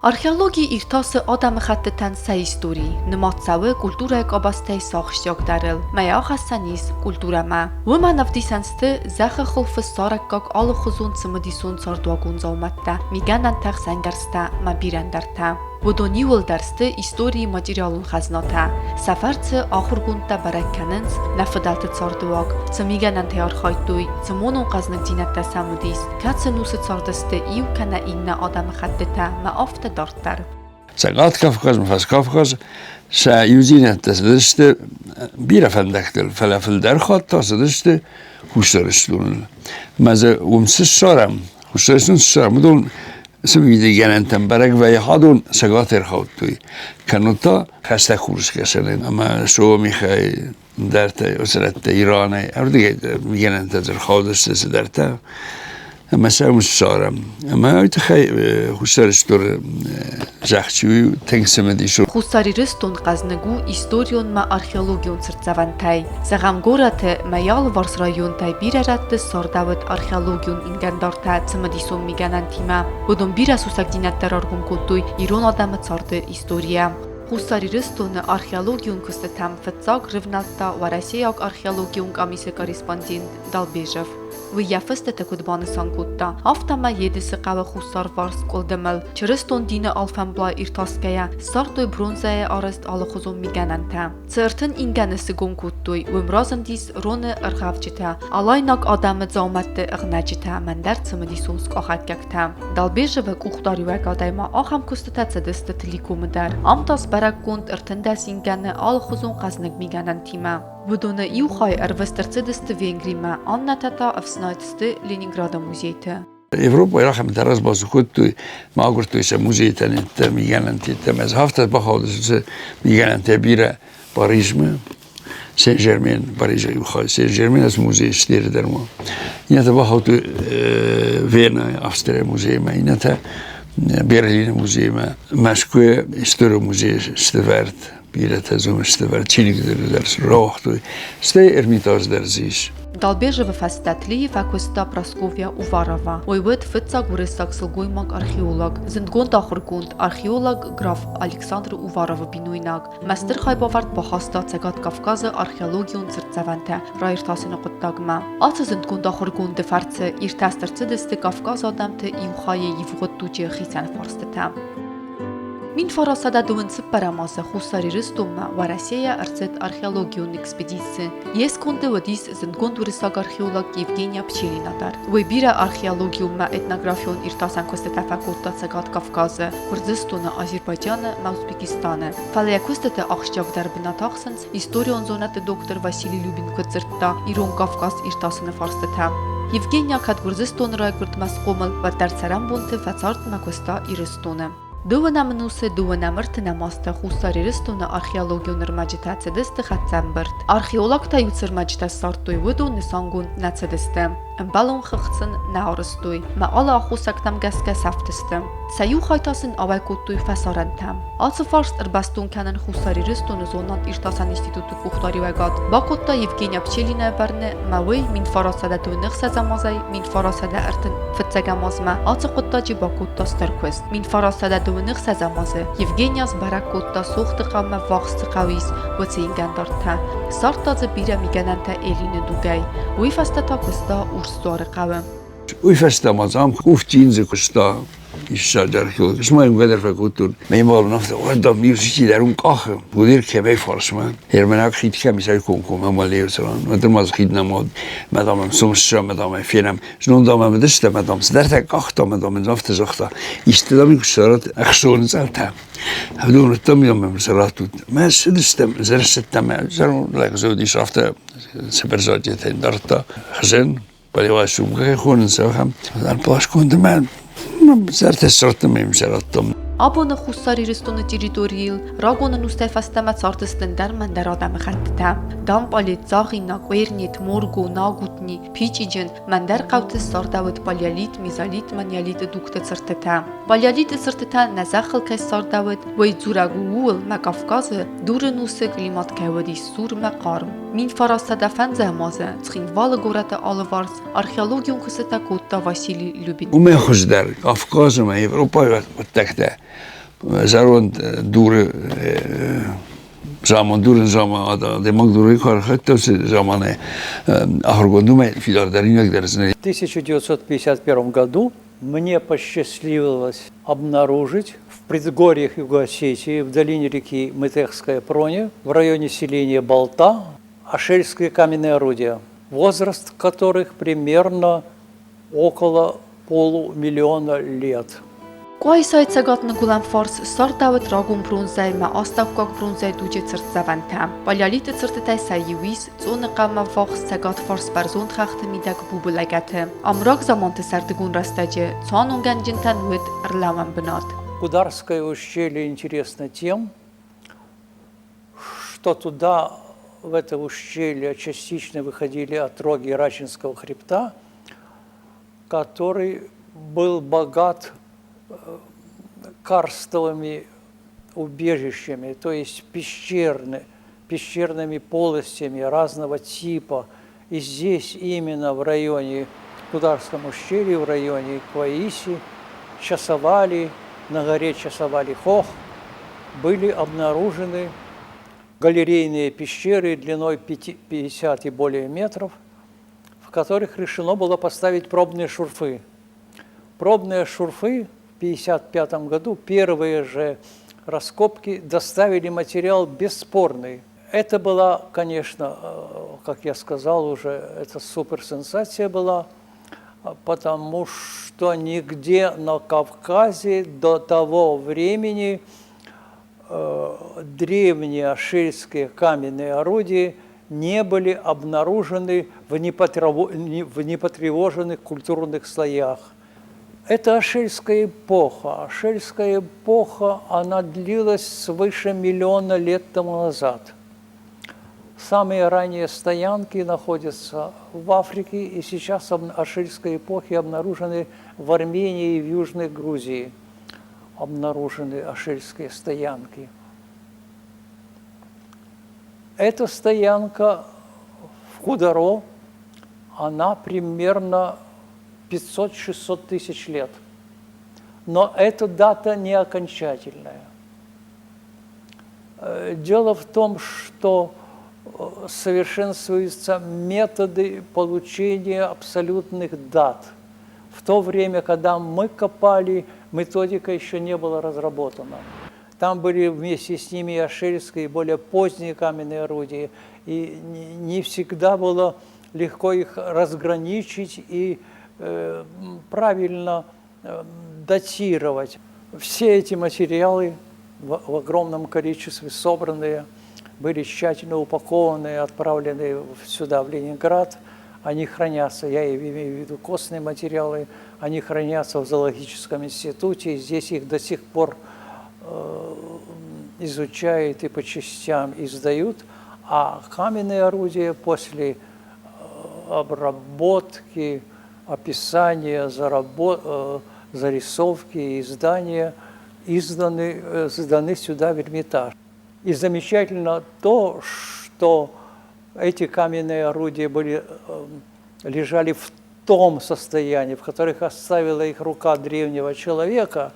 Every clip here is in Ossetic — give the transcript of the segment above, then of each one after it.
Археологи иртасы адӕмыхӕттытӕн сӕ истори, нымад цӕуы культурӕйы къабӕзтӕй сӕ ахсджиагдӕрыл, мӕ йӕ ахӕссӕн ис культурӕмӕ. Уымӕн ӕвдисӕн сты зӕххы хуылфы ссарӕггаг алыхуызон цымыдисон цардуагон дзаумӕттӕ, мигӕнӕнтӕ, хсӕнгӕрзтӕ мӕ бирӕ ӕндӕртӕ. Уыдон иууылдӕр сты историйы материалон хӕзнатӕ. Сӕ фӕрцы ахуыргондтӕ бӕрӕг кӕнынц нӕ фыдӕлты цардыуаг, цы мигӕнӕнтӕй архайдтой, цы монон хъӕзныгдзинӕдтӕ сӕм уыдис, кӕцы нусы цардысты иу кӕнӕ иннӕ адӕмыхӕттытӕ мӕ афтӕ дарддӕр. Цӕгат Кавказ ӕмӕ Фӕскавказ сӕ иудзинӕдтӕ цыдысты бирӕ фӕндӕгтыл, фӕлӕ фылдӕр хатт та цыдысты Хуссар Ирыстоныл. Ӕмӕ дзы уым цы ссарӕм, Хуссар Ирыстон цы ссарӕм, уыдон цы мидӕггӕнӕнтӕм бӕрӕг вӕййы, адон Цӕгат ӕрхаудтой. Кӕннод та хӕстӕг хурыскӕсӕны ӕмӕ Сомихӕй, ӕндӕртӕ, уыцы Иранӕй, ардыгӕй мигӕнӕнтӕ дзы ӕрхаудысты цыдӕртӕ. Ӕмӕ сӕ уым ссарӕм. Ӕмӕ уый тыххӕй Хуссар Ирыстоны зӕхх чи у, тынг цымыдис у. Хуссар Ирыстон хъӕзныг у историон мӕ археологион цыртдзӕвӕнтӕй. Зӕгъӕм, горӕты мӕ йӕ алыварс районтӕй бирӕ рӕтты ссардӕуыд археологион ингӕндартӕ цымыдисон мигӕнӕнтимӕ. Уыдон бирӕ сусӕгдзинӕдтӕ раргом кодтой ирон адӕмы царды историйӕ. Хуссар Ирыстоны археологион куыстытӕм фыццаг рывнӕлдта уӕрӕсейаг археологион къамисы корреспондент Далбежев. Уый йӕ фыстыты куыд банысан кодта, афтӕмӕй Едысы хъӕуы хуссарварс къуылдымыл чырыстон дины алфӕмблай иртасгӕйӕ ссардтой бронзӕйӕ арӕзт алыхуызон мигӕнӕнтӕ. Цы 30 ингӕны сыгом кодтой, уым разындис роны ӕргъӕвджытӕ, алайнаг адӕмы дзаумӕтты ӕгънӕджытӕ ӕмӕ ӕндӕр цымыдисон скъахӕггӕгтӕ. Далбежевы къухдариуӕгадӕй ма ахӕм куыстытӕ цыдысты Тыликомы дӕр. Ам та сбӕрӕггонд 13 ингӕны алыхуызон хъӕзныг мигӕнӕнтимӕ. Уыдоны иу хай ӕрвыст ӕрцыдысты Венгримӕ, аннӕтӕ та ӕфснайд сты Ленинграды музейты. Европӕйы ахӕмтӕ разбазы кодтой, ма агуырдтой сӕ музейтӕн мигӕнӕнтӕ. Ӕмӕ афтӕ бахаудысты мигӕнӕнтӕ бирӕ Парижмӕ, Сен-Жермен, Парижы иу хай, Сен-Жермен ацы музей стеры дӕр ма. Иннӕтӕ бахаудтой Венӕйы Австрийы музеймӕ, иннӕтӕ Берлины музеймӕ, Мӕскуыйы историон музейы сты вӕрд. Бирӕтӕ дзы сты чиныг дӕр рауагътой, стӕй Эрмитаж дӕр дзы ис. Далбежевы фӕстӕ Тлийы фӕкуыста Прасковья Уварова. Уый уыд фыццаг уырыссаг сылгоймаг-археолог, зындгонд ахуыргонд, археолог граф Александр Уваровы бинойнаг. Мӕ стыр хайбавӕрд бахаста Цӕгат Кавказы археологион цыртдзӕвӕнтӕ раиртасыны хъуыддагмӕ. Ацы зындгонд ахуыргонды фӕрцы иртӕст ӕрцыдысты Кавказы адӕмты иу хайы ивгъуыд дуджы хицӕн фарстытӕ. 1934 азы Хуссар Ирыстонмӕ Уӕрӕсейӕ ӕрцыд археологион экспедици. Йе сконды уыдис зындгонд уырыссаг археолог Евгения Пчелина дӕр. Уый бирӕ археологионмӕ этнографион иртасӕн куыстытӕ фӕкодта Цӕгат Кавказы, Гуырдзыстоны, Азербайджаны ӕмӕ Узбекистаны. Фӕлӕ йӕ куыстыты ахсджиагдӕр бынат ахсынц, историон зонӕдты доктор Василий Любин куыд дзырдта, Ирон Кавказ иртасыны фарстытӕ. Евгения кӕд Гуырдзыстоны райгуырдмӕ схъомыл, уӕддӕр цӕрӕнбонты фӕцард ӕмӕ куыста Ирыстоны. Дыууынӕм ӕнусы дыууынӕм ӕртынӕм азты Хуссар Ирыстоны археологион ӕрмӕджытӕ цыдысты хӕццӕмбырд. Археологтӕ иу цы ӕрмӕджытӕ ссардтой, уыдон нысангонд нӕ цыдысты. Ӕмбӕлон хыгъд сын нӕ арӕзтой, мӕ алы аххосӕгтӕм гӕсгӕ сӕфтысты. Сӕ иу хай та сын ауӕй кодтой фӕсарӕнтӕм. Ацы фарст ӕрбӕстон кӕнын Хуссар Ирыстоны зонад-иртасӕн институты къухдариуӕгад бакодта Евгения Пчелинайы бӕрны ӕмӕ уый 1926 азӕй 1935 азмӕ ацы хъуыддаджы бакодта стыр куыст. 1926 азы Евгения сбӕрӕг кодта Сохты хъӕумӕ ввахс цы хъӕу ис, уыцы ингӕндартӕ. Ссардта дзы бирӕ мигӕнӕнтӕ Элины дугӕй. Уый фӕстӕ та куыста Урсдзуары хъӕуы. Уый фӕстӕ ма дзы ам Уфтин дзы куыста иссаджы археолог. Ма йын уӕдӕр фӕкодтон. Ме мбал афтӕ, уӕд дам, иу дӕр уым къахы. Уыдир кӕмӕй фарсмӕ. Ермӕнаг хид кӕм ис, комкоммӕ малею цӕран. Уӕддӕр ма дзы хид нӕма уыд. Мӕ дам, ӕм сом ссӕм, мӕ дам, ӕй фенӕм. Знон дам ӕм уыдысты, мӕ дам, цыдӕртӕ къахта, мӕ дам, ын афтӕ загъта. Исты дам, ын куы ссарат ӕхсоны цъӕлтӕ. Уыдон уыдтам, ӕмӕ сӕ раттут. Мӕ ссыдыстӕм, зӕрсыдтӕм, зӕронд лӕг дзы уыдис, афтӕ цыбыр зачъетӕй дардта хызын. Поливать сумкӕй хонынц ахӕм плашконды мӕ зӕртӕ ссардтам ӕмӕ сӕ радтам. Абоны Хуссар Ирыстоны территорийыл рагон ӕнустӕй фӕстӕмӕ цардысты ӕндӕр ӕндӕр адӕмыхӕттытӕ. Дампъалет, Дзагъина, Къуернет, Морго, Нагутни, Пичъиджын, мӕндӕр хъӕуты ссардӕуыд палеолит, мезолит ӕмӕ неолиты дугты цыртытӕ. Палеолиты цыртытӕ нӕ зӕххыл кӕй ссардӕуыд, уый дзурӕг у ууыл, мӕ Кавказы дурын усы климат кӕй уыдис сур мӕ хъарм. 1905 азы Цхинвалы горӕты алыварс археологион куыстытӕ кодта Василий Любин. Уымӕй хуыздӕр Кавказ ӕмӕ Европӕйы хъуыддӕгтӕ. Зӕронд дуры заман дурын заман адӕймаг дурӕй куы архайдта уыцы заманы ахуыргонд уымӕй фидардӕр В 1951 году мне посчастливилось обнаружить в предгорьях Юго-Осетии, в долине реки Мытехская Проня, в районе селения Балта, ашельские каменные орудия, возраст которых примерно около полумиллиона лет. Къуайсайы цӕгат-ныгуылӕн фарс ссардӕуыд рагон бронзӕйы ӕмӕ астӕуккаг бронзӕйы дуджы цыртдзӕвӕнтӕ. Палеолиты цыртытӕй сӕ иу ис Цъоны хъӕумӕ ввахс цӕгатфарс бӕрзонд хӕхты мидӕг Бубы лӕгӕты. Ам рагзаманты сӕрдыгон рӕстӕджы цуанонгӕнджынтӕн уыд ӕрлӕууӕн бынат. Кударское ущелье интересно тем, что туда, в это ущелье, частично выходили отроги Рачинского хребта, который был богат карстовыми убежищами, то есть пещерными полостями разного типа. И здесь именно в районе Кударском ущелье, в районе Кваиси, Часовали, на горе Часовали-Хох были обнаружены галерейные пещеры длиной 50 и более метров, в которых решено было поставить пробные шурфы. Пробные шурфы в 1955 году, первые же раскопки, доставили материал бесспорный. Это была, конечно, как я сказал уже, это суперсенсация была, потому что нигде на Кавказе до того времени древние ашельские каменные орудия не были обнаружены в непотревоженных культурных слоях. Это ашельская эпоха. Ашельская эпоха, она длилась свыше миллиона лет тому назад. Самые ранние стоянки находятся в Африке, и сейчас ашельской эпохи обнаружены в Армении и в Южной Грузии. Обнаружены ашельские стоянки. Эта стоянка в Кударо, она примерно 500-600 тысяч лет. Но эта дата не окончательная. Дело в том, что совершенствуются методы получения абсолютных дат. В то время, когда мы копали, методика еще не была разработана. Там были вместе с ними и ашельские, и более поздние каменные орудия. И не всегда было легко их разграничить и правильно датировать. Все эти материалы в огромном количестве собранные, были тщательно упакованы, отправлены сюда, в Ленинград. Они хранятся, я имею в виду костные материалы, они хранятся в зоологическом институте, и здесь их до сих пор изучают и по частям издают, а каменные орудия после обработки, описания, зарисовки и издания сданы сюда, в Эрмитаж. И замечательно то, что эти каменные орудия лежали в том состоянии, в которых оставила их рука древнего человека,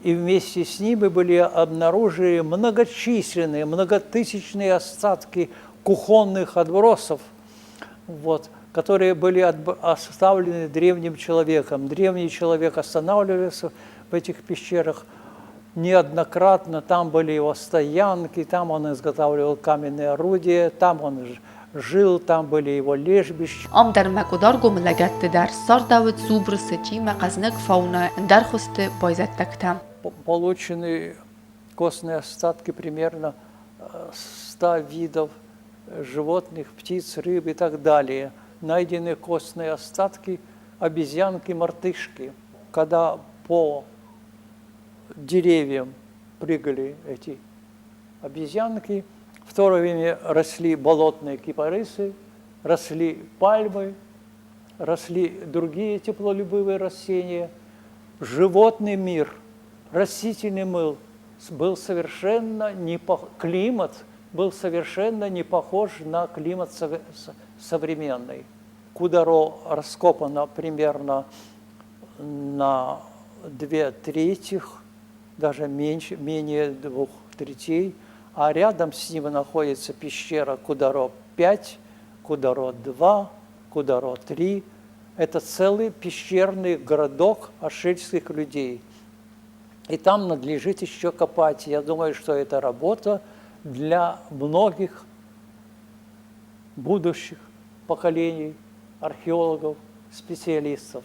и вместе с ними были обнаружены многочисленные, многотысячные остатки кухонных отбросов, вот, которые были оставлены древним человеком. Древний человек останавливался в этих пещерах неоднократно, там были его стоянки, там он изготавливал каменные орудия, там он жил, там были его лежбища. Ам дӕр ма Къуыдаргомы лӕгӕтты дӕр ссардӕуыд зубры, сычъи ӕмӕ къӕдзныг фаунӕ, ӕндӕр хуызты байзӕддӕгтӕ. Получены костные остатки примерно 100 видов животных, птиц, рыб и так далее. Найдены костные остатки обезьянки-мартышки. Когда по деревьям прыгали эти обезьянки, в то время росли болотные кипарисы, росли пальмы, росли другие теплолюбивые растения. Животный мир, растительный мыл был совершенно не климат был совершенно не похож на климат современный. Кударо раскопано примерно на 2/3. даже меньше, менее двух третей, а рядом с ним находится пещера Кударо-5, Кударо-2, Кударо-3. Это целый пещерный городок ашельских людей. И там надлежит еще копать. Я думаю, что это работа для многих будущих поколений археологов, специалистов.